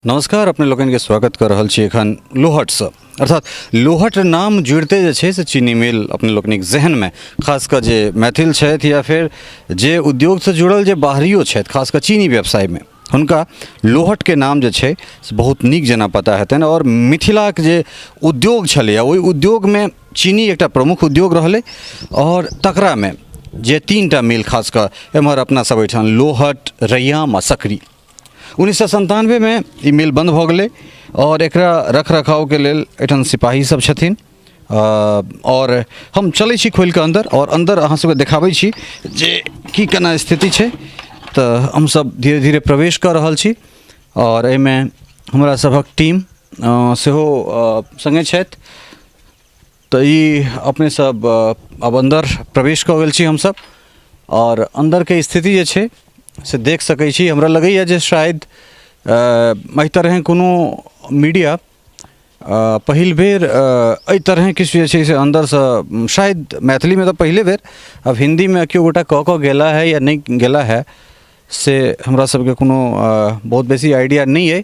नमस्कार, अपने लोकनिके स्वागत कऽ रहल छी एखन लोहटसँ। अर्थात लोहट नाम जुड़िते जे छै से चीनी मिल अपने लोकनिक जहनमे, खास कऽ जे मैथिल छथि या फेर जे उद्योगसँ जुड़ल जे बाहरियो छथि, खास कऽ चीनी व्यवसायमे, हुनका लोहटके नाम जे छै से बहुत नीक जेना पता हेतनि। आओर मिथिलाके जे उद्योग छलैए ओहि उद्योगमे चीनी एकटा प्रमुख उद्योग रहलै आओर तकरामे जे 3टा मिल खास कऽ एम्हर अपना सब एहिठाम लोहट, रैयाम आ सकरी। 1997मे ई मिल बन्द भऽ गेलै आओर एकरा रख रखावके लेल एहिठाम सिपाही सब छथिन। आओर हम चलै छी खोलिकऽ अन्दर आओर अन्दर अहाँ सबके देखाबै छी जे की केना स्थिति छै। तऽ हमसब धीरे धीरे प्रवेश कऽ रहल छी आओर एहिमे हमरा सभक टीम सेहो सङ्गे छथि। तऽ ई अपने सब आब अन्दर प्रवेश कऽ गेल छी हमसब आओर अन्दरके स्थिति जे छै से देख सकै छी। हमरा लगैए जे शायद एहि तरहेँ कोनो मीडिया पहिल बेर एहि तरहेँ किछु जे छै से अन्दरसँ, शायद मैथिलीमे तऽ पहिले बेर, आब हिन्दीमे केओ गोटा कऽ कऽ गेला है या नहि गेला है से हमरा सबके कोनो बहुत बेसी आइडिया नहि अइ।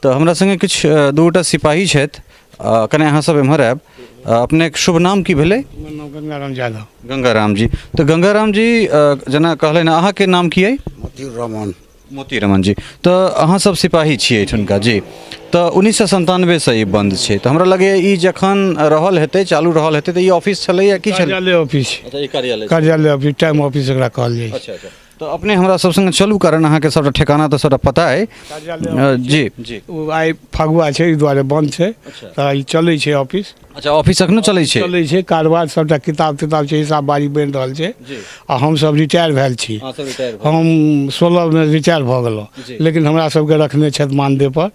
तऽ हमरा सङ्गे किछु दू गोटा सिपाही छथि, कने अहाँ सब एम्हर आयब। अपनेके शुभ नाम की भेलै? हमर नाम गंगाराम यादव। गंगाराम जी। तऽ गंगाराम जी जेना कहलनि, अहाँके नाम की अइ? मोती रमन। मोती रमन जी। तऽ अहाँ सब सिपाही छियै एहिठुनका जी। तऽ 1997सँ ई बन्द छै, तऽ हमरा लगैए ई जखन रहल हेतै, चालू रहल हेतै, तऽ ई ऑफिस छलै या की छलै? कार्यालय ऑफिस छै। अच्छा, ई कार्यालय। कार्यालय ऑफिस, टाइम ऑफिस एकरा कहल जाइ छै। अच्छा अच्छा, तऽ अपने हमरा सब सङ्गे चलू, कारण अहाँके सबटा ठेकाना तऽ सबटा पता अइ। कार्यालय जी जी। ओ आइ फगुआ छै, एहि दुआरे बन्द छै। तऽ ई चलै छै ऑफिस। अच्छा, ऑफिस एखनो चलै छै? चलै छै, कारोबार सबटा किताब तिताब छै, हिसाब बारी बनि रहल छै। आ हमसब रिटायर भेल छी। अहाँ सब रिटायर भऽ हम 16मे रिटायर भऽ गेलहुँ, लेकिन हमरा सबके रखने छथि मानदेय पर,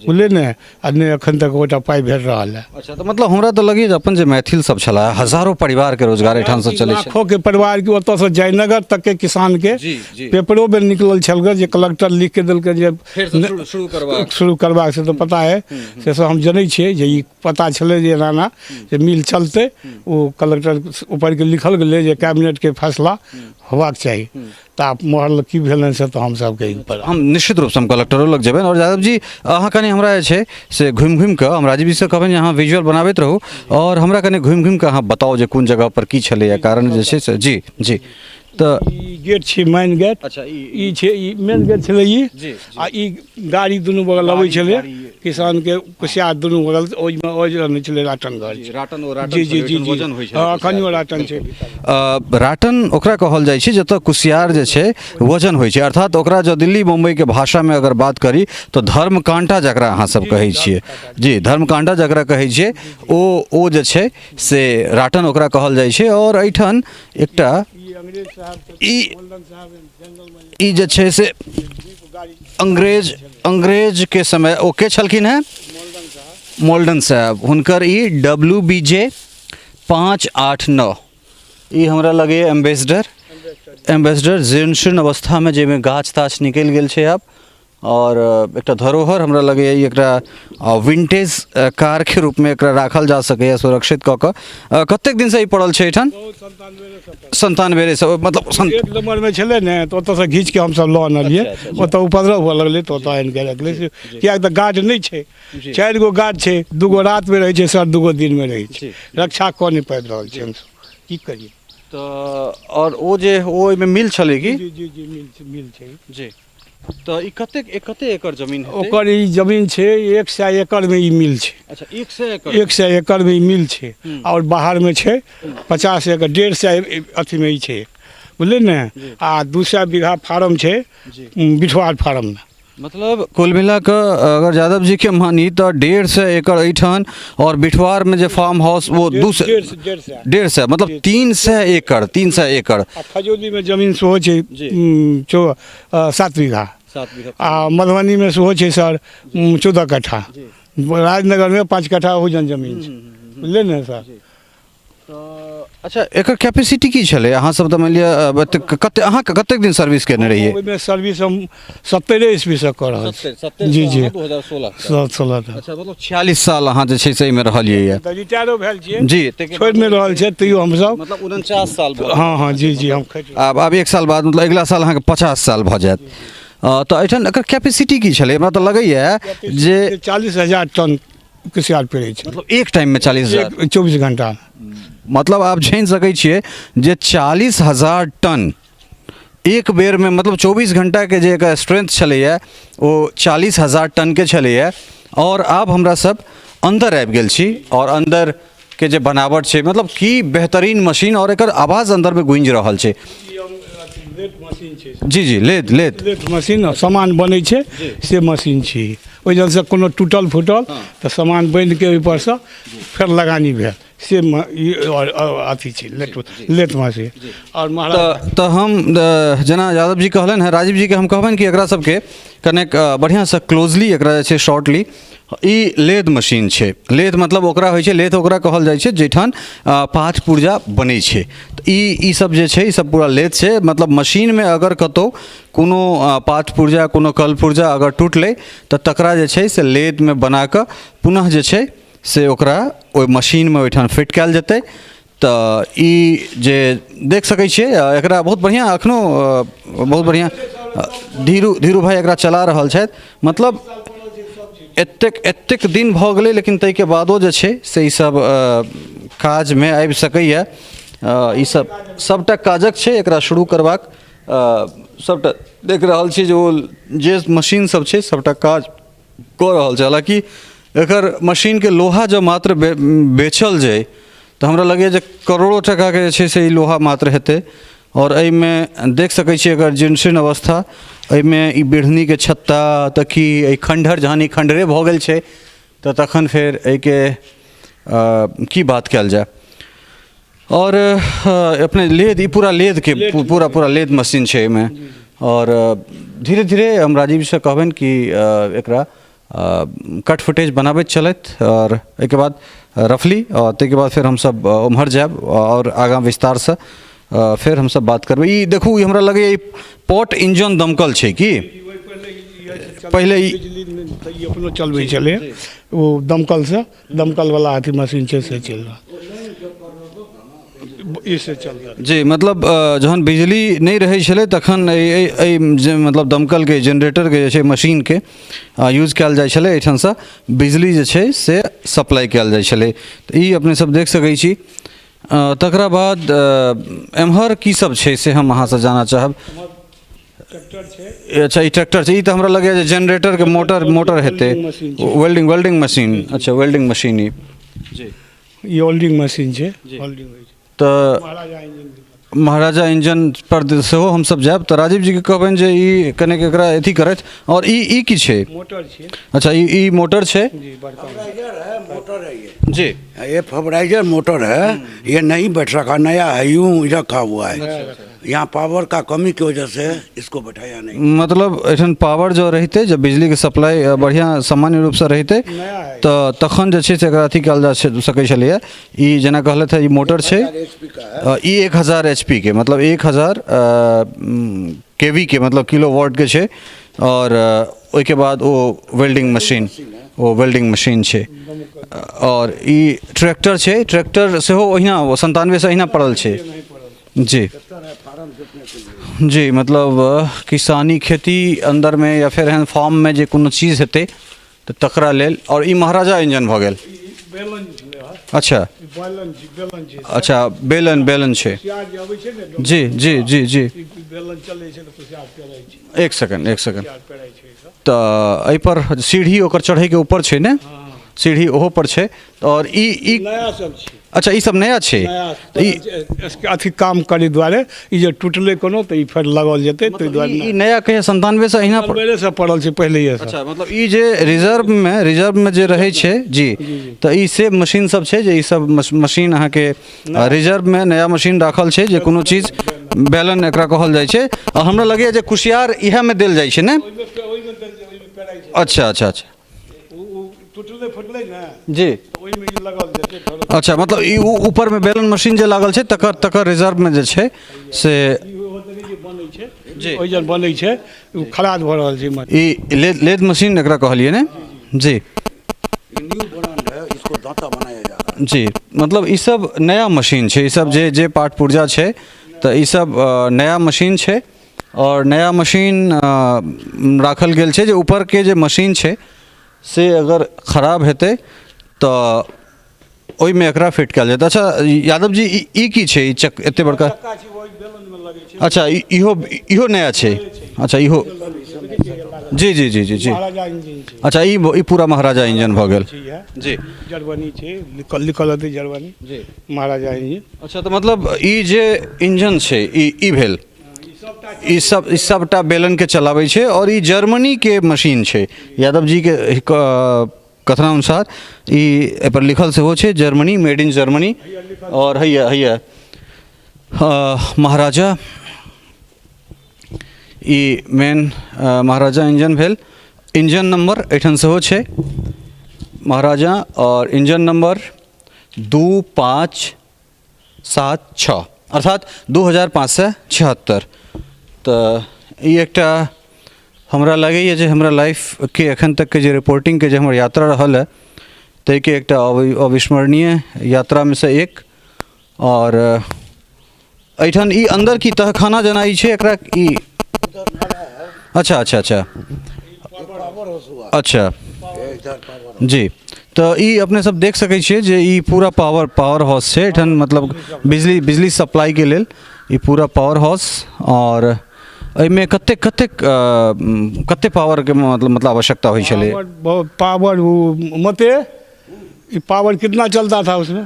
बुझलियै ने, आ नहि एखन तक ओटा पाइ भेट रहल है। अच्छा, तऽ मतलब हमरा तऽ लगैए जे अपन जे मैथिल सब छलाह, हजारो परिवारके रोजगार एहिठामसँ चलै छै। लाखोके परिवार के ओतऽसँ जयनगर तकके किसानके। जी जी। पेपरोमे निकलल छल जे कलेक्टर लिख के देलकै जे फेरसँ शुरू करबाक, शुरू करबाक, से तऽ पता है, से सब हम जनै छियै जे ई पता छलै जे एना एना जे मिल चलतै। ओ कलेक्टर ऊपरके लिखल गेलै जे कैबिनेटके फैसला होबाक चाही। तऽ आब मोहर की भेलनि से तऽ हम सबके ई पर हम निश्चित रूपसँ हम कलेक्टरो लग जेबनि। आओर यादव जी, अहाँ कनि हमरा जे छै से घुमि घुमि कऽ, हम राजीव जीसँ कहबनि जे अहाँ विजुअल बनाबैत रहू आओर हमरा कनि घुमि घुमि कऽ अहाँ बताउ जे कोन जगहपर की छलैए, कारण जे छै से जी जी। तऽ ई गेट छै मेन गेट। अच्छा, ई ई छै, ई मेन गेट छलै ई। आ ई गाड़ी दुनू बगल अबै छलै किसानके, कुसियार दुनू बगल, ओहिमे ओहि नहि छलै, राटन घर छै। राटन, ओ राटन जी जी छलै, जी ओहिठाम जी वजन होइ छलै। हँ, एखनियो राटन छै। राटन ओकरा कहल जाइ छै जतऽ कुसियार जे छै वजन होइ छै, अर्थात ओकरा जँ दिल्ली मुम्बईके भाषामे अगर बात करी तऽ धर्मकांटा जकरा अहाँ सब कहै छियै जी, धर्मकांटा जकरा कहै छियै ओ जे छै से राटन ओकरा कहल जाइ छै। आओर एहिठाम एकटा ई अंग्रेज साहब ई मोल्डन साहब जनरल ई जे छै से अंग्रेज अंग्रेजके समय ओ के छलखिन हेँ, मोल्डन साहब, हुनकर ई डब्ल्यू बी जे 589, ई हमरा लगैए एम्बेसडर, एम्बेसडर जीर्ण शीर्ण अवस्थामे, जाहिमे गाछ ताछ निकलि गेल छै आब। आओर एकटा धरोहर हमरा लगैए ई, एकरा विंटेज कारके रूपमे एकरा राखल जा सकैए सुरक्षित कऽ कऽ। कतेक दिनसँ ई पड़ल छै एहिठाम? 97 से, मतलब एक नम्बरमे छलै ने, तऽ ओतऽसँ घीचके हमसब लऽ अनलियै। ओतऽ उपद्रव हुअ लगलै तऽ ओतऽ आनिके रखलियै, किएक तऽ गार्ड नहि छै। 4 गो गार्ड छै, 2 गो रातिमे रहै छै सर, 2 गो दिनमे रहै छै। रक्षा कऽ नहि पाबि रहल छै हमसब, की करियै। तऽ आओर ओ जे ओहिमे मिल छलै की? जी जी जी, मिल छै, मिल छै जी। तऽ ई कतेक कतेक एकड़ जमीन हेतै? ओकर ई जमीन छै 100 एकड़मे ई मिल छै। अच्छा, 100 एकड़। 100 एकड़मे ई मिल छै आओर बाहरमे छै 50 एकड़, 150 अथीमे ई छै, बुझलियै ने। आ 200 बीघा फार्म छै बिठवार फार्ममे। मतलब कुल मिला कऽ अगर यादव जी के मानी तऽ 150 एकड़ एहिठाम आओर बिठवारमे जे फार्म हाउस ओ 200, 150, 150, मतलब 300 एकड़, 300 एकड़। आ खजौलीमे जमीन सेहो छै 7 बीघा। 7 बीघा। आ मधुबनीमे सेहो छै सर 14 कट्ठा, राजनगरमे 5 कट्ठा ओहुजन जमीन छै, बुझलियै ने सर। तऽ अच्छा, एकर कैपेसिटी की छलै? अहाँ सब तऽ मानि लिअ कते अहाँ कतेक दिन सर्विस केने रहियै? ओहिमे सर्विस हम 70 ईस्वीसँ कऽ रहल छी। जी जी, 2016। तक। अच्छा, मतलब 46 साल अहाँ जे छै से एहिमे रहलियै यऽ। तऽ रिटायरो भेल छियै जी, छोड़ि नहि रहल छै, तैयो हमसब मतलब 49 साल भऽ हँ हँ, जी जी, हम खटि आब 1 साल बाद, मतलब अगिला साल अहाँके 50 साल भऽ जायत। तऽ एहिठाम एकर कैपेसिटी की छलै? हमरा तऽ लगैए जे 40,000 टन कुसियार पेड़ै छै। मतलब एक टाइममे 40,000? 24 घंटा। मतलब आप जानि सकै छियै जे 40,000 टन एक बेरमे, मतलब 24 घंटाके जे एकर स्ट्रेंथ छलैए ओ 40,000 टनके छलैए। आओर आब हमरा सब अन्दर आबि गेल छी आओर अन्दरके जे बनावट छै, मतलब की बेहतरीन मशीन, आओर एकर आवाज अन्दरमे गूँजि रहल छै। मशीन छै। जी जी, लेद लेद लेथ मशीन, सामान बनै छै से मशीन छी। ओहि जलसँ कोनो टूटल फूटल तऽ सामान बनिके ओहिपरसँ फेर लगानी भेल से ई अथी छै लेथ, लेथ मशीन। आओर महाराज तऽ हम जेना यादव जी कहलनि हेँ, राजीव जीके हम कहबनि कि एकरा सबके कनेक बढ़िआँसँ क्लोजली एकरा जे छै शॉर्टली। ई लेद मशीन छै। लेद मतलब ओकरा होइ छै, लेद ओकरा कहल जाइ छै जाहिठाम पाठ पुर्जा बनै छै। तऽ ई सब जे छै ई सब पूरा लेद छै। मतलब मशीनमे अगर कतहु कोनो पाठ पुर्जा, कोनो कल पुर्जा अगर टूटलै तऽ तकरा जे छै से लेदमे बनाकऽ पुनः जे छै से ओकरा ओहि मशीनमे ओहिठाम फिट कयल जेतै। तऽ ई जे देख सकै छियै एकरा बहुत बढ़िआँ, एखनो बहुत बढ़िआँ धीरू भाइ एकरा चला रहल छथि। मतलब एतेक एतेक दिन भऽ गेलै लेकिन ताहिके बादो जे छै से ईसब काजमे आबि सकैए। ईसब सबटा काजक छै एकरा शुरू करबाक। सबटा देख रहल छी जे ओ जे मशीन सब छै सबटा काज कऽ रहल छै। हालाँकि एकर मशीनके लोहा जँ मात्र बेचल जाय तऽ हमरा लगैए जे करोड़ो टाकाके जे छै से ई लोहा मात्र हेतै। आओर एहिमे देख सकै छियै एकर जीर्ण अवस्था, एहिमे ई बिढ़नीके छत्ता तऽ की एहि खण्डहर, जहन ई खण्डहरे भऽ गेल छै तऽ तखन फेर एहिके की बात कयल जाय। आओर अपने लेद, ई पूरा लेदके पूरा पूरा लेद मशीन छै एहिमे। आओर धीरे धीरे हम राजीवसँ कहबनि कि एकरा कट फुटेज बनाबैत चलथि आओर एहिके बाद रफली, आओर ताहिके बाद फेर हमसब ओम्हर जायब आओर आगाँ विस्तारसँ फेर हमसब बात करबै। ई देखू, ई हमरा लगैए ई पॉट इंजन दमकल छै की पहिले ई बिजली अपनो चलबै छलै ओ दमकलसँ, दमकलवला अथी मशीन छै से चलि रहल, ई से चल रहल। जी, मतलब जहन बिजली नहि रहै छलै तखन एहि जे मतलब दमकलके जेनरेटरके जे छै मशीनके यूज कयल जाइ छलै, एहिठामसँ बिजली जे छै से सप्लाई कयल जाइ छलै। तऽ ई अपने सब देख सकै छी। तकरा बाद एम्हर की सब छै से हम अहाँसँ जानऽ चाहब। ट्रैक्टर छै। अच्छा, ई ट्रैक्टर छै। ई तऽ हमरा लगैए जे जेनरेटरके मोटर मोटर हेतै। Welding, welding machine. अच्छा, वेल्डिंग मशीन ई। जी, ई वेल्डिंग मशीन छै, वेल्डिंग होइ छै। तऽ महाराजा इंजन, महाराजा इंजन पर सेहो हमसब जायब तऽ राजीव जीके कहबनि जे ई कनेक एकरा अथी करथि। आओर ई की छै? मोटर छै। अच्छा, ई मोटर छै। जी, बड़का है, मोटर है ये। जी, ये फबराइजर मोटर है, ये नहीं बैठ रखा, नया है, यूं रखा हुआ है। यहाँ पावर का कमी की वजह से इसको बैठाया नहीं। मतलब एहिठाम पावर जँ रहितै, जब बिजलीके सप्लाई बढ़िआँ सामान्य रूपसँ रहितै नया है तऽ तखन जे छै से एकरा अथी कयल जा सकै छलैए। ई जेना कहलथि हँ, ई मोटर छै। एचपी का है। ई 1000 एच पी के, मतलब 1000 के वी के, मतलब किलो वाट के छै। आओर ओहिके बाद ओ वेल्डिंग मशीन, ओ वेल्डिंग मशीन छै। आओर ई ट्रैक्टर छै। ट्रैक्टर सेहो ओहिना 97सँ अहिना पड़ल छै। जी जी, मतलब किसानी खेती अन्दरमे या फेर एहन फॉर्ममे जे कोनो चीज हेतै तऽ तकरा लेल। आओर ई महाराजा इंजन भऽ गेल। बेलन छलै हँ। अच्छा। ई बेलन छै, बेलन छै। अच्छा, बेलन, बेलन छै। कुसियार जे अबै छै ने। जी जी जी जी। ई बेलन चलै छै तऽ कुसियार पेराइ छै। एक सेकंड, एक सेकंड। कुसियार पेराइ छै ई सब। तऽ एहिपर सीढ़ी ओकर चढ़ैके ऊपर छै ने? सीढ़ी ओहो पर छै। आओर ई नया सब छै। अच्छा, ई सब नया छै। नया। तऽ ई अथी काम करै दुआरे ई जे टूटलै कोनो तऽ ई फेर लगाओल जेतै, ताहि दुआरे। ई नया कहिया 97सँ अहिना से पड़ल छै, पहिलैएसँ। अच्छा, मतलब ई जे रिजर्वमे जे रहै छै। जी, तऽ ई से मशीन सब छै जे ई सब मशीन अहाँके रिजर्वमे नया मशीन राखल छै जे कोनो चीज, बेलन एकरा कहल जाइ छै। आ हमरा लगैए जे कुसियार इएहमे देल जाइ छै ने? ओहिमे पेराइ छै। अच्छा अच्छा अच्छा। ओ टूटलै फुटलै ने जी, तऽ ओहिमे ई लगाओल जेतै फेर। अच्छा, मतलब ई ऊपरमे बेलन मशीन जे लागल छै तकर रिजर्वमे जे छै से ई ओहो देखै छियै बनै छै। जी। ओहि जन बनै छै, ओ खराब भऽ रहल छै मशीन। ई लेद मशीन एकरा कहलियै ने? जी। न्यू ब्रांड है, इसको दांता बनाया जा रहा है। जी, मतलब ई सब नया मशीन छै। ई सब जे जे पार्ट पुर्जा छै तऽ ई सब नया मशीन छै। आओर नया मशीन राखल गेल छै जे ऊपरके जे मशीन छै से अगर खराब हेतै तऽ ओहिमे एकरा फिट कयल जेतै। अच्छा यादव जी, ई की छै? ई चक एते बड़का चक्का छै, ओहि बेलन मे लगै छै। अच्छा, इहो नया छै। अच्छा, इहो जी जी जी जी जी। महाराजा इंजन छै। अच्छा, ई पूरा महाराजा इंजन भऽ गेल। छै इएह। जी। जर्मनी छै, लिखल लिखल हेतै जर्मनी। जी। महाराजा इंजन। अच्छा, तऽ मतलब ई जे इंजन छै ई भेल, ई सब ई सबटा बेलनके चलाबै छै आओर ई जर्मनीके मशीन छै। यादव जीके कथनानुसार ई एहिपर लिखल सेहो छै जर्मनी, मेड इन जर्मनी। आओर हैया हैया महाराजा, ई मेन महाराजा इंजन भेल। इंजन नम्बर एहिठाम सेहो छै महाराजा आओर इंजन नम्बर 2576, अर्थात 2576। तऽ ई एकटा हमरा लगैए जे हमरा लाइफके एखन तकके जे रिपोर्टिंगके जे हमर यात्रा रहल हँ, ताहिके एकटा अविस्मरणीय यात्रामे सँ एक। आओर एहिठाम ई अन्दर की तहखाना जेना ई छै एकरा ई। अच्छा अच्छा अच्छा अच्छा जी। तऽ ई अपने सब देख सकै छियै जे ई पूरा पावर हाउस छै एहिठाम, मतलब बिजली बिजली सप्लाइके लेल ई पूरा पावर हाउस। आओर एहिमे कतेक कतेक कतेक पावरके मतलब आवश्यकता होइ छलै? पावर बहुत पावर, वो मते ये पावर कितना चलता था उसमें?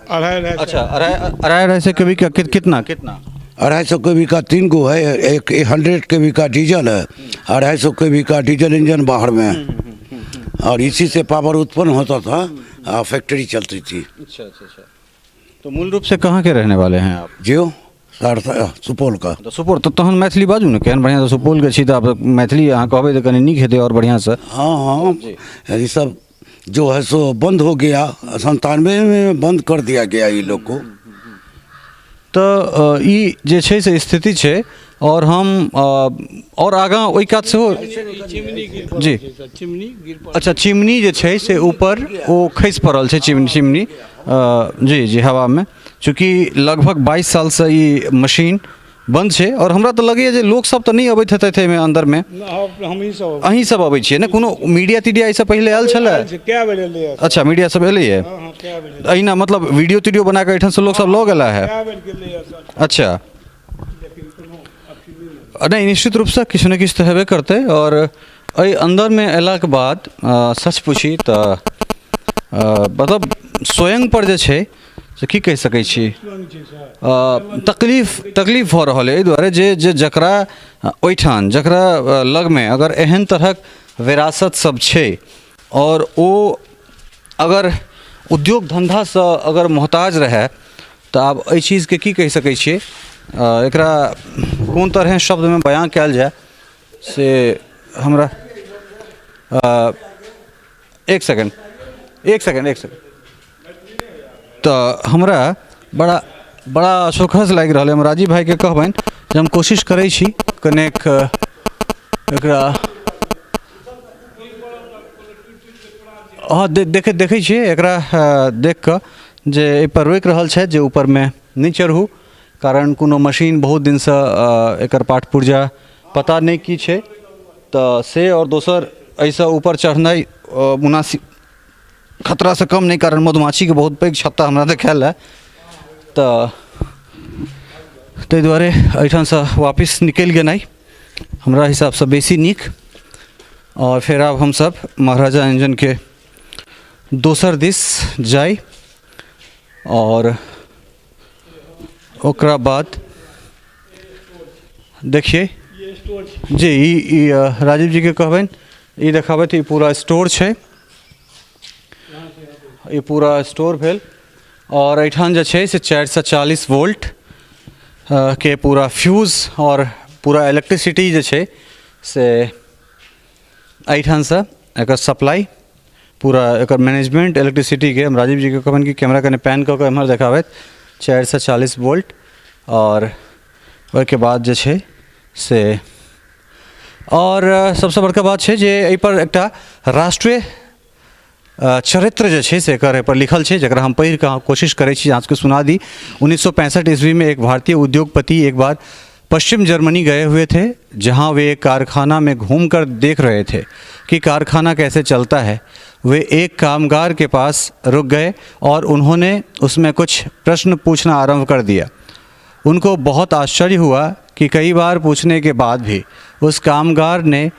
अढ़ाई 250। अच्छा, अढ़ाई अढ़ाई 250 केवी का कितना कितना? 250 के का तीन गो है। एक 100 के का डीजल है, 250 के का डीजल इंजन बाहर में है और इसी से पावर उत्पन्न होता था और फैक्ट्री चलती थी। अच्छा अच्छा अच्छा। तो मूल रूप से कहाँ के रहने वाले हैं आप? जियो सहरसा, सुपौल का। तऽ सुपौल, तऽ तहन मैथिली बाजू ने, केहन बढ़िआँसँ। सुपौलके छी तऽ आब मैथिली अहाँ कहबै तऽ कनि नीक हेतै आओर बढ़िआँसँ। हाँ, ये सब जो है सो बंद हो गया, 97 में बंद कर दिया गया ये लोग को। तऽ ई जे छै से स्थिति छै आओर हम आओर आगाँ ओहि कात सेहो चिमनी गिर पड़ल जी। छै सर, चिमनी गिर पड़ल। अच्छा, चिमनी जे छै से ऊपर ओ खसि पड़ल छै, चिमनी जी जी हवामे। चूँकि लगभग 22 सालसँ ई मशीन बन्द छै आओर हमरा तऽ लगैए जे लोकसब तऽ नहि अबैत हेतथि एहिमे अन्दरमे। हमही सब। अहीं सब अबै छियै ने? कोनो मीडिया तीडिया एहिसँ पहिले आयल छलै? आयल छै, कए बेर एलैए। अच्छा, मीडिया सब एलैए? हँ, कए बेर एलैए। एहिना मतलब वीडियो तीडियो बना कऽ एहिठामसँ लोकसब लऽ गेला है? कए बेर गेलैए सर। अच्छा। लेकिन कोनो अथी नहि। नहि, निश्चित रूपसँ किछु ने किछु तऽ हेबे करतै। आओर एहि अन्दरमे अयलाके बाद सच पूछी तऽ मतलब स्वयं पर जे छै से की कहि सकै छी, तकलीफ तकलीफ भऽ रहल अइ एहि दुआरे जे जे जकरा ओहिठाम, जकरा लगमे अगर एहन तरहक विरासत सब छै आओर ओ अगर उद्योग धन्धासँ अगर मोहताज रहए, तऽ आब एहि चीजके की कहि सकै छियै, एकरा कोन तरहे शब्दमे बयाँ कयल जाय से हमरा एक सेकेण्ड, एक सेकेण्ड, एक सेकेण्ड। तऽ हमरा बड़ा बड़ा असोखस लागि रहल अइ। हम राजीव भाइके कहबनि जे हम कोशिश करै छी कनेक एकरा। हँ, देखै देखै छियै एकरा, देख कऽ जे एहिपर रोकि रहल छथि जे ऊपरमे नहि चढ़ू, कारण कोनो मशीन बहुत दिनसँ एकर पार्ट पुर्जा पता नहि की छै, तऽ से। आओर दोसर एहिसँ ऊपर चढ़नाइ मुनासिब खतरासँ कम नहि, कारण मधुमाछीके बहुत पैघ छत्ता हमरा देखायल हँ। तऽ ताहि दुआरे एहिठामसँ वापिस निकलि गेनाइ हमरा हिसाबसँ बेसी नीक। आओर फेर आब हमसभ महाराजा इंजनके दोसर दिस जाइ आओर ओकरा बाद देखिए जी ई ई राजीव जीके कहबनि ई देखाबथि। ई पूरा स्टोर छै, ई पूरा स्टोर भेल आओर एहिठाम जे छै से 440 वोल्ट के पूरा फ्यूज आओर पूरा इलेक्ट्रिसिटी जे छै से एहिठामसँ एकर सप्लाई, पूरा एकर मैनेजमेंट इलेक्ट्रिसिटीके। हम राजीव जीके कहबनि कि कैमरा कनि पैन कऽ कऽ एम्हर देखाबथि, 440 वोल्ट। आओर ओहिके बाद जे छै से आओर सबसँ बड़का बात छै जे एहिपर एकटा राष्ट्रीय चरित्र जे छै से एकर एहिपर लिखल छै, जकरा हम पढ़ि कऽ कोशिश करै छी अहाँ सबके सुना दी। 1965 ईस्वीमे एक भारतीय उद्योगपति एक बार पश्चिम जर्मनी गए हुए थे, जहां वे एक कारखाना में घूमकर देख रहे थे कि कारखाना कैसे चलता है। वे एक कामगार के पास रुक गए और उन्होंने उसमें कुछ प्रश्न पूछना आरंभ कर दिया। उनको बहुत आश्चर्य हुआ कि कई बार पूछने के बाद भी उस कामगार ने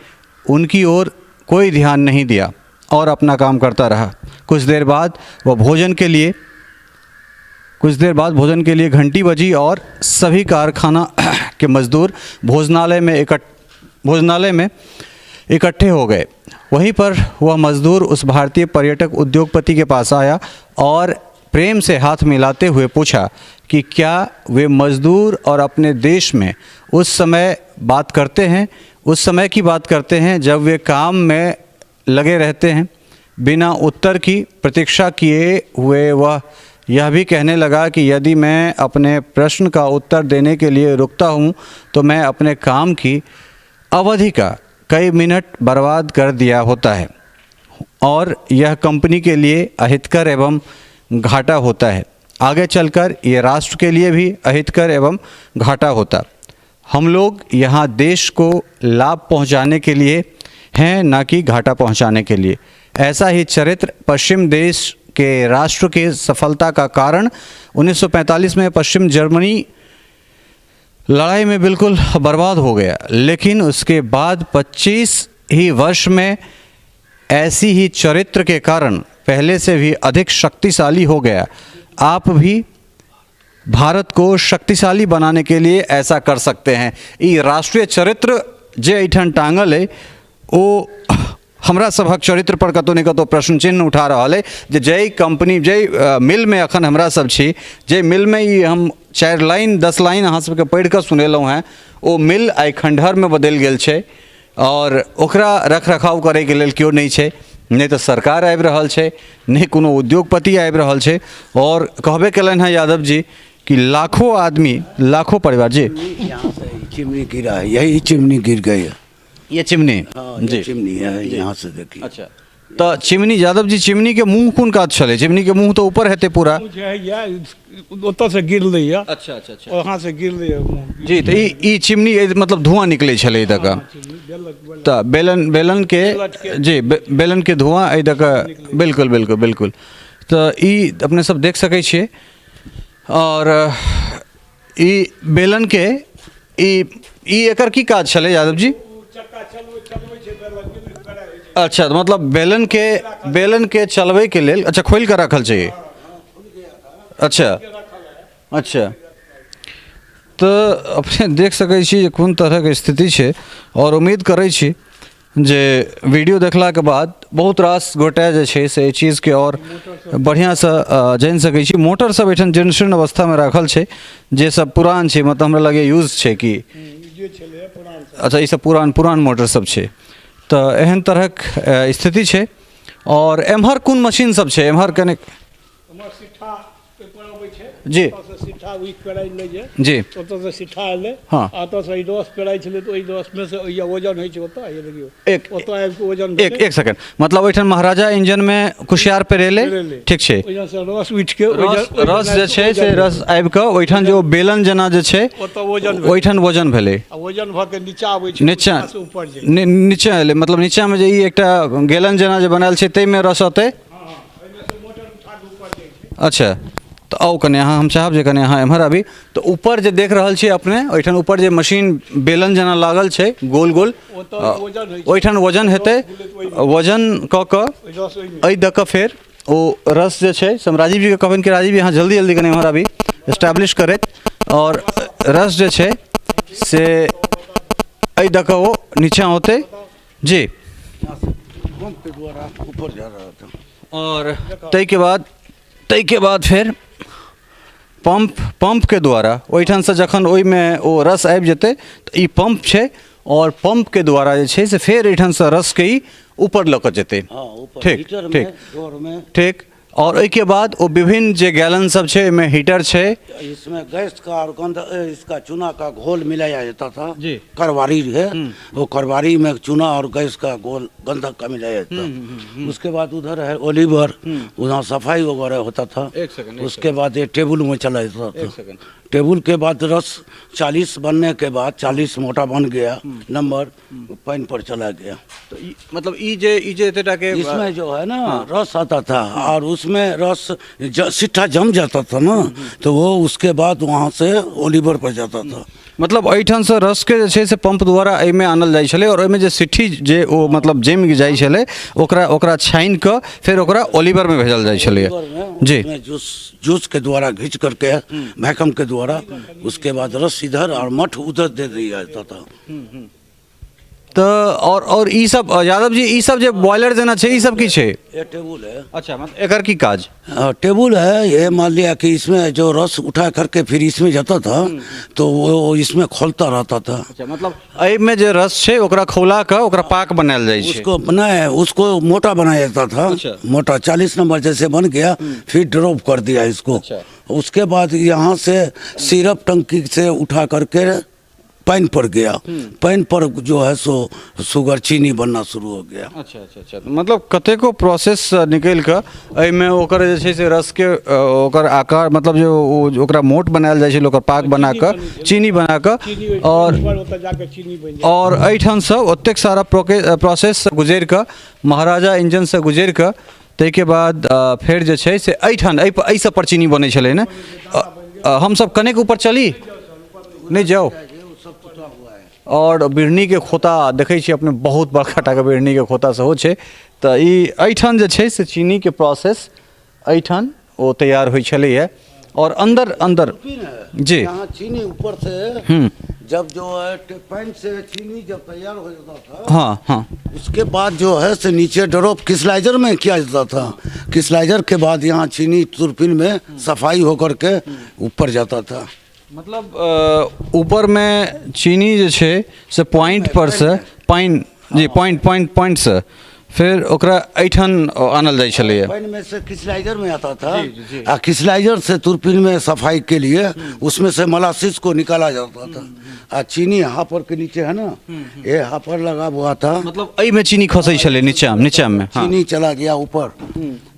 उनकी ओर कोई ध्यान नहीं दिया और अपना काम करता रहा। कुछ देर बाद वह भोजन के लिए कुछ देर बाद भोजन के लिए घंटी बजी और सभी कारखाना के मजदूर भोजनालय में इकट्ठे हो गए। वहीं पर वह मजदूर उस भारतीय पर्यटक उद्योगपति के पास आया और प्रेम से हाथ मिलाते हुए पूछा कि क्या वे मजदूर और अपने देश में उस समय बात करते हैं, उस समय की बात करते हैं जब वे काम में लगे रहते हैं। बिना उत्तर की प्रतीक्षा किए हुए वह यह भी कहने लगा कि यदि मैं अपने प्रश्न का उत्तर देने के लिए रुकता हूँ तो मैं अपने काम की अवधि का कई मिनट बर्बाद कर दिया होता है और यह कंपनी के लिए अहितकर एवं घाटा होता है। आगे चलकर ये राष्ट्र के लिए भी अहितकर एवं घाटा होता। हम लोग यहाँ देश को लाभ पहुँचाने के लिए हैं, ना कि घाटा पहुँचाने के लिए। ऐसा ही चरित्र पश्चिम देश के राष्ट्र के सफलता का कारण 1945 में पश्चिम जर्मनी लड़ाई में बिल्कुल बर्बाद हो गया, लेकिन उसके बाद 25 ही वर्ष में ऐसी ही चरित्र के कारण पहले से भी अधिक शक्तिशाली हो गया। आप भी भारत को शक्तिशाली बनाने के लिए ऐसा कर सकते हैं। ई राष्ट्रीय चरित्र जे एहिठाम टाँगल अइ ओ हमरा सभक चरित्र पर कतौ ने कतौ प्रश्न चिन्ह उठा रहल अइ जे जाहि कंपनी जाहि मिलमे अखन हमरा सब छी, जाहि मिलमे ई हम 4 लाइन 10 लाइन अहाँ सबके पढ़ि कऽ सुनेलहुँ हेँ, ओ मिल आइ खण्डहरमे बदलि गेल छै आओर ओकरा रख रखाव करैके लेल केओ नहि छै। नहि तऽ सरकार आबि रहल छै, नहि कोनो उद्योगपति आबि रहल छै। आओर कहबे केलनि हेँ यादव जी कि लाखों आदमी लाखों परिवार जी। यहाँ से चिमनी गिरा है, यही चिमनी गिर गई है। ये चिमनी? हाँ, ये जी चिमनी है, यहाँ से देखिए। अच्छा, तऽ चिमनी यादव जी, चिमनी के मुंह कोन कात छलै? चिमनी के मुंह तऽ ऊपर हेतै पूरा। ओतऽसँ गिरलै यऽ। अच्छा अच्छा अच्छा। वहाँसँ गिरलै यऽ मुँह। जी, तऽ ई चिमनी मतलब धुआं निकलै छलै एहि दऽ कऽ। तऽ बेलन के जी, बेलन के धुआं एहि दऽ कऽ। बिल्कुल बिल्कुल बिल्कुल। तऽ ई अपने सब देख सकै छियै। आओर ई बेलन के ई एकर की काज छलै यादव जी? अच्छा, तऽ मतलब बेलन के चलबैके लेल। अच्छा, खोलि कऽ राखल छै। अच्छा अच्छा, तऽ अपने देख सकै छी जे कोन तरहके स्थिति छै। आओर उम्मीद करै छी जे वीडियो देखलाके बाद बहुत रास गोटे जे छै से एहि चीजके आओर बढ़िआँसँ जानि सकै छी। मोटर सब एहिठाम जीर्ण शीर्ण अवस्थामे राखल छै, जे सब पुरान छै, मतलब हमरा लगैए यूज छै कि। अच्छा, ई सब पुरान पुरान मोटर सब छै। तऽ एहन तरहक स्थिति छै। आओर एम्हर कोन मशीन सब छै? एम्हर कने हमर सिट्ठा पेपर अबै छै। जी। ओतऽसँ सिट्ठा उखि पेराइ लै जे जी। ओतऽसँ सिट्ठा एलै। हाँ। आ ओतऽसँ ई रस पेराइ छलै, तऽ ओहि रसमे से ओहि वजन होइ छै ओतऽ। हे देखियौ। एक ओतऽ आबि कऽ वजन एक भेलै। एक सेकंड, मतलब ओहिठाम महाराजा इंजनमे कुशियार पेरेलै। पेरेलै। ठीक छै। ओहिसँ रस उठि कऽ रस रस जे छै से रस आबि कऽ ओहिठाम जे ओ बेलन जेना जे छै ओतऽ वजन भेलै। ओहिठाम वजन भेलै। आ वजन भऽ कऽ नीचा आबै छै। नीचा ऊँचा से ऊपर जाइ। नीचा एलै, मतलब नीचामे जे ई एकटा गेलन जेना जे बनायल छै ताहिमे रस अतै। अच्छा, तऽ आउ कने अहाँ, हम चाहब जे कने अहाँ एम्हर आबी। तऽ ऊपर जे देख रहल छियै अपने, ओहिठाम ऊपर जे मशीन बेलन जेना लागल छै गोल गोल, ओहिठाम वजन हेतै। वजन कऽ कऽ एहि दऽ कऽ फेर ओ रस जे छै से हम राजीव जीके कहबनि कि राजीव जी, अहाँ जल्दी जल्दी कने एम्हर आबी, एस्टैब्लिश करैत। आओर रस जे छै से एहि दऽ कऽ ओ नीचाँ औतै जी। पंप के द्वारा ऊपर जा रहा था। आओर ताहिके बाद फेर पंपके द्वारा ओहिठामसँ जखन ओहिमे ओ रस आबि जेतै तऽ ई पंप छै आओर पंपके द्वारा जे छै से फेर एहिठामसँ रसके ई ऊपर लऽ कऽ जेतै। हाँ, ऊपर। ठीक। हीटर में। ठीक। डोर में। ठीक, आओर ओहिके बाद ओ विभिन्न जे गैलन सब छै, ओहिमे हीटर छै। इसमें गैस का और गंध इसका चूना का घोल मिलाया जाता था। जी। करवारी है, वो करवारी में चूना और गैस का घोल गंधक का मिलाया जाता था। उसके बाद उधर है ओलिवर, वहाँ सफाई वगैरह होता था। एक सेकंड, एक उसके बाद ये टेबुल में चला जाता था। सेकंड। टेबुल के बाद रस 40 बनने के बाद 40 मोटा बन गया नंबर, पैन पर चला गया। तऽ ई मतलब ई जे एतेटा के इसमें जो है ना रस आता था और उसमें रस सिट्ठा जम जाता था ना, तो वो उसके बाद वहाँ से ओलिवर पर जाता था। मतलब एहिठामसँ रसके जे छै से पंप द्वारा एहिमे आनल जाइ छलै आओर ओहिमे जे सिट्ठी जे ओ मतलब जमि जाइ छलै, ओकरा ओकरा छानि कऽ फेर ओकरा ओलिवरमे भेजल जाइ छलैए। जी। उसमें जूस जूस के द्वारा घींच करके, वैक्यूम के द्वारा, उसके बाद रस इधर और मठ उधर दे दिया जाता था। तऽ आओर ई सब, यादव जी, ई सब जे बॉयलर जेना छै, ई सब की छै? ये टेबुल है। अच्छा, मतलब एकर की काज? हाँ, टेबुल है ये। मान लिया कि इसमें जो रस उठा करके फिर इसमें जाता था तो वो इसमें खोलता रहता था। अच्छा, मतलब एहिमे जे रस छै ओकरा खौला कऽ ओकरा पाक बनायल जाइ छै। उसको बनाए, उसको मोटा बनाया जाता था। मोटा 40 नंबर जैसे बन गया, फिर ड्रॉप कर दिया इसको। उसके बाद यहाँ से सिरप टंकी से उठा करके पैन पर गया। पैन पर जो है सो शुगर चीनी बनना शुरू हो गया। अच्छा, मतलब कतेको प्रोसेस निकलि कऽ एहिमे ओकर जे छै से रसके ओकर आकार, मतलब जे ओ ओकरा मोट बनायल जाइ छै, ओकर पाक बना कऽ, चीनी बना कऽ चीनी आओर ओतऽ जाके चीनी बनि जाइ। आओर एहिठामसँ ओतेक सारा प्रोसेस गुजरि कऽ, महाराजा इंजनसँ गुजरि कऽ, ताहिके बाद फेर जे छै से एहिठाम एहि सब पर चीनी बनै छलै ने। हमसब कनेक ऊपर चली नहि जाउ। आओर बिढ़नीके खोता देखै छियै अपने, बहुत बड़का टाके बिढ़नीके खोता सेहो छै। तऽ ई एहिठाम जे छै से चीनीके प्रोसेस एहिठाम ओ तैयार होइ छलैए आओर अन्दर अन्दर जी। यहाँ चीनी ऊपर से जब जो है पैन से चीनी जब तैयार हो जाता था, हाँ हाँ उसके बाद जो है से नीचे ड्रॉप क्रिस्टलाइजर में किया जाता था। क्रिस्टलाइजर के बाद यहाँ चीनी तुरपिन में सफाई होकर के ऊपर जाता था। मतलब ऊपरमे चीनी जे छै से पॉइंट पर से पानि जी, पॉइंट पॉइंट पॉइंट से फेर ओकरा एहिठाम आनल जाइ छलैए। पैन में से क्रिस्टलाइजर में आता था आ क्रिस्टलाइजर से तुरपिन में सफाई के लिए उसमें से मोलासिस को निकाला जाता था आ चीनी हापर के नीचे है ना, ये हापर लगा हुआ था। मतलब एहिमे चीनी खसै छलै नीचा नीचामे, हाँ। चीनी चला गया ऊपर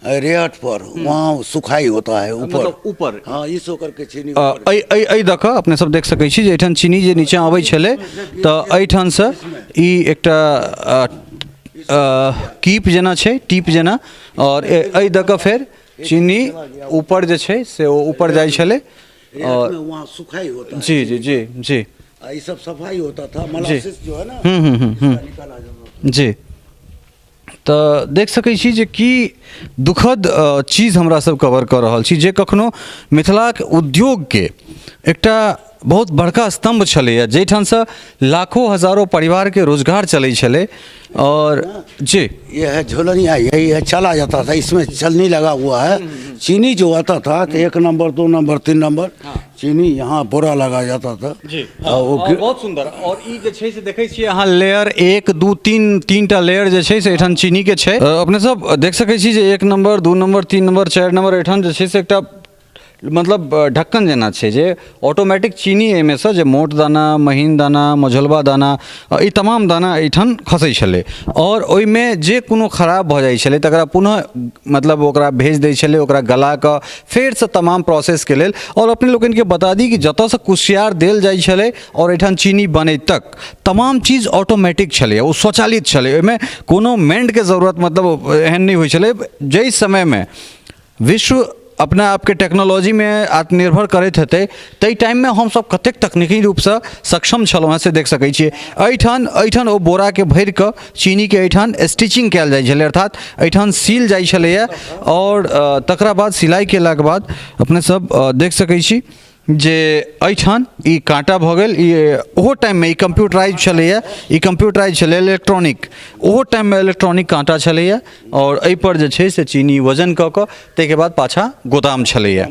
रेहट पर, वहाँ सुखाई होता है ऊपर। मतलब ऊपर। हाँ, इस होकर के चीनी ऊपर। एहि एहि एहि दऽ कऽ अपने सब देख सकै छी जे एहिठाम चीनी जे नीचाँ अबै छलै तऽ एहिठामसँ ई एकटा कीप जेना छै, टीप जेना, आओर एहि दऽ कऽ फेर चीनी ऊपर जे छै से ओ ऊपर जाइ छलै। रेहट और में वहाँ सुखाई होता है। जी जी जी जी। ये सब सफाई होता था, मोलासिस जो है ना, इसका निकाला जाता था। जी, तऽ देख सकै छी जे की दुखद चीज हमरा सब कवर कऽ रहल छी, जे कखनो मिथिलाक उद्योगके एकटा बहुत बड़का स्तम्भ छलैए, जाहिठामसँ लाखो हजारो परिवारके रोजगार चलै छलै आओर जी। ये है झोलनिया, यही है, चला जाता था। इसमें चलनी लगा हुआ है। चीनी जो आता था तो एक नंबर, दो नंबर, तीन नंबर चीनी यहाँ बोरा लगा जाता था। और वो और बहुत सुंदर। और ई जे छै से देखै छियै अहाँ लेयर एक, दू, तीन, तीनटा लेयर जे छै से एहिठाम चीनीके छै। अपने सब देख सकै छी जे एक नंबर, दू नंबर, तीन नंबर, चारि नंबर। एहिठाम जे छै से एकटा मतलब ढक्कन जेना छै जे ऑटोमेटिक चीनी एहिमे सँ जे मोट दाना, महीन दाना, मझोलबा दाना, ई तमाम दाना एहिठाम खसै छलै आओर ओहिमे जे कोनो खराब भऽ जाइ छलै तकरा पुनः मतलब ओकरा भेज दै छलै ओकरा गला कऽ फेरसँ तमाम प्रोसेसके लेल। आओर अपने लोकनिके बता दी कि जतऽसँ कुसियार देल जाइ छलै आओर एहिठाम चीनी बनै तक तमाम चीज ऑटोमेटिक छलै, ओ स्वचालित छलै। ओहिमे कोनो मेंडके जरूरत मतलब एहन नहि होइ छलै। जाहि समयमे विश्व अपना आपके टेक्नोलॉजीमे आत्मनिर्भर करैत हेतै, ताहि टाइममे हमसभ कतेक तकनीकी रूपसँ सक्षम छलहुँ हेँ से देख सकै छियै। एहिठाम एहिठाम ओ बोराके भरि कऽ चीनीके एहिठाम स्टिचिंग कयल जाइ छलै, अर्थात एहिठाम सील जाइ छलैए आओर तकरा बाद सिलाइ केलाके बाद अपने सब देख सकै छी जे एहिठाम ई काँटा भऽ गेल। ई ओहो टाइममे ई कम्प्यूटराइज छलैए, ई कम्प्यूटराइज छलै, इलेक्ट्रॉनिक, ओहो टाइममे इलेक्ट्रॉनिक काँटा छलैए आओर एहिपर जे छै से चीनी वजन कऽ कऽ ताहिके बाद पाछाँ गोदाम छलैए,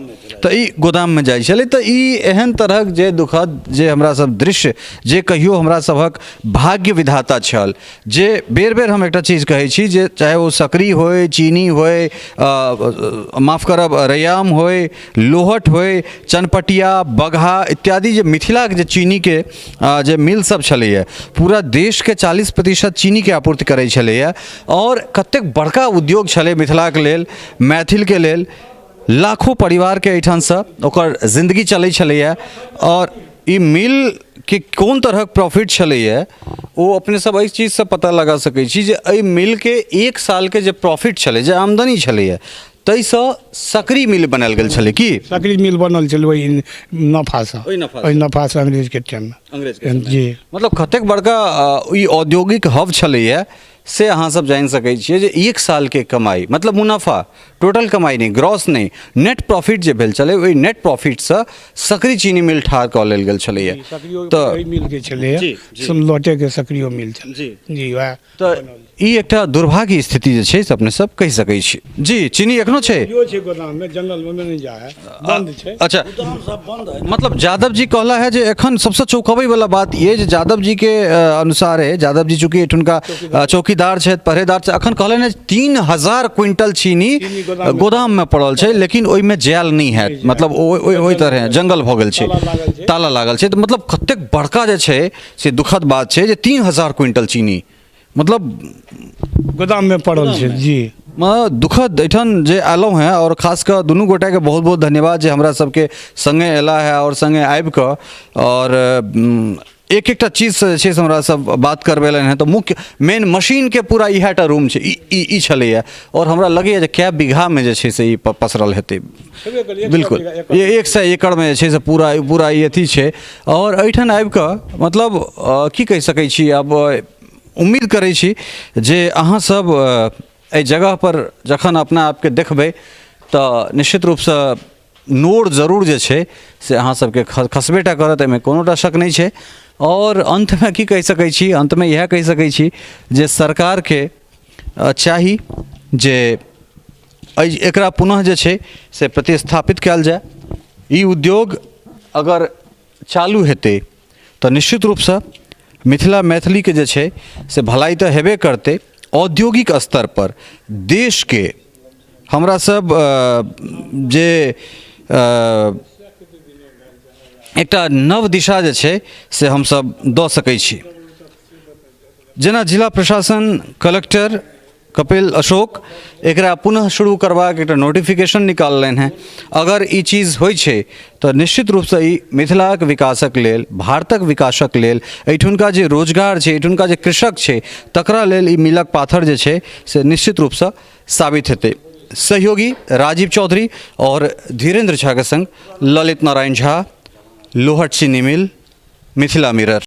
तऽ ई गोदाममे जाइ छलै। तऽ ई एहन तरहक जे दुखद जे हमरा सब दृश्य जे कहियो हमरा सभक भाग्य विधाता छल, जे बेर बेर हम एकटा चीज कहै छी जे चाहे ओ सकरी होइ, चीनी होइ, माफ करब, रैयाम होइ, लोहट होइ, चनपटिया, बगहा इत्यादि जे मिथिलाके जे चीनीके जे मिल सब छलैए, पूरा देशके 40% चीनीके आपूर्ति करै छलैए आओर कतेक बड़का उद्योग छलै मिथिलाके लेल, मैथिलके लेल। लाखों परिवारके एहिठामसँ ओकर जिन्दगी चलै छलैए आओर ई मिलके कोन तरहक प्रॉफिट छलैए ओ अपने सब एहि चीजसँ पता लगा सकै छी जे एहि मिलके एक सालके जे प्रॉफिट छलै, जे आमदनी छलैए, ताहिसँ सकरी मिल बनायल गेल छलै की? सकरी मिल बनल छलै ओहि नफासँ। ओहि नफासँ। ओहि नफासँ अंग्रेजके टाइममे। अंग्रेजके। जी। मतलब कतेक बड़का ई औद्योगिक हब छलैए से अहाँ सब जानि सकै छियै जे एक सालके कमाइ, मतलब मुनाफा, टोटल कमाइ नहि, ग्रॉस नहि, नेट प्रॉफिट जे भेल छलै, ओहि नेट प्रॉफिटसँ सकरी चीनी मिल ठाढ़ कऽ लेल गेल छलैए। सकरियो। तऽ ओहि मिलके छलैए। जी, जी। लोटेके सकरियो मिल छलै। जी। जी, वएह। तऽ ई एकटा दुर्भाग्य स्थिति जे छै से अपने सब कहि सकै छी। जी, चीनी एखनो छै? इहो छै गोदाममे, जंगलमे नहि जा है, बंद छै। अच्छा। गोदाम सब बंद है। मतलब जादव जी कहला है जे एखन सबसँ चौंकबै वाला बात ये जे जादव जी के अनुसार है, जादव जी चूँकि एठुनका चौकीदार छथि, पहरेदार छथि, एखन कहलनि है 3000 क्विंटल चीनी चीनी गोदाममे गोदाममे पड़ल छै, लेकिन ओहिमे जायल नहि हैत, मतलब ओहि तरहे जंगल भऽ गेल छै। ताला लागल छै। ताला लागल छै। तऽ मतलब कतेक बड़का जे छै से दुखद बात छै जे 3000 क्विंटल चीनी मतलब गोदाममे पड़ल छै जी। दुखद। एहिठाम जे अयलहुँ हेँ आओर खास कऽ दुनू गोटाके बहुत बहुत धन्यवाद जे हमरा सबके सङ्गे अयला हे आओर सङ्गे आबि कऽ आओर एक एकटा चीजसँ जे छै से हमरा सब बात करबेलनि हेँ। तऽ मुख्य मेन मशीनके पूरा इएह टा रूम छै, ई छलैए आओर हमरा लगैए जे कए बीघामे जे छै से ई पसरल हेतै। छेबे करै, 100 बिल्कुल। बीघा, एकड़। 100 एकड़मे जे छै से पूरा पूरा ई अथी छै आओर एहिठाम आबि कऽ मतलब की कहि सकै छी, आब उम्मीद करै छी जे अहाँसभ एहि जगहपर जखन अपना आपके देखबै तऽ निश्चित रूपसँ नोर जरूर जे छै से अहाँ सबके खसबे टा करत, एहिमे कोनो टा शक नहि छै। आओर अन्तमे की कहि सकै छी? अन्तमे इएह कहि सकै छी जे सरकारके चाही जे एहि एकरा पुनः जे छै से प्रतिस्थापित कयल जाय। ई उद्योग अगर चालू हेतै तऽ निश्चित रूपसँ मिथिला मैथिलीके जे छै से भलाइ तऽ हेबे करतै, औद्योगिक स्तरपर देशके हमरा सब जे एकटा नव दिशा जे छै से हमसब दऽ सकै छी। जेना जिला प्रशासन, कलेक्टर कपिल अशोक एकरा पुनः शुरू करबाक एकटा नोटिफिकेशन निकाललनि हेँ। अगर ई चीज होइ छै तऽ निश्चित रूपसँ ई मिथिलाक विकासक लेल, भारतक विकासक लेल, एहिठुनका जे रोजगार छै, एहिठुनका जे कृषक छै, तकरा लेल ई मीलक पाथर जे छै से निश्चित रूपसँ साबित हेतै। सहयोगी राजीव चौधरी आओर धीरेन्द्र झाके सङ्ग ललित नारायण झा, लोहट चीनी मिल, मिथिला मिरर।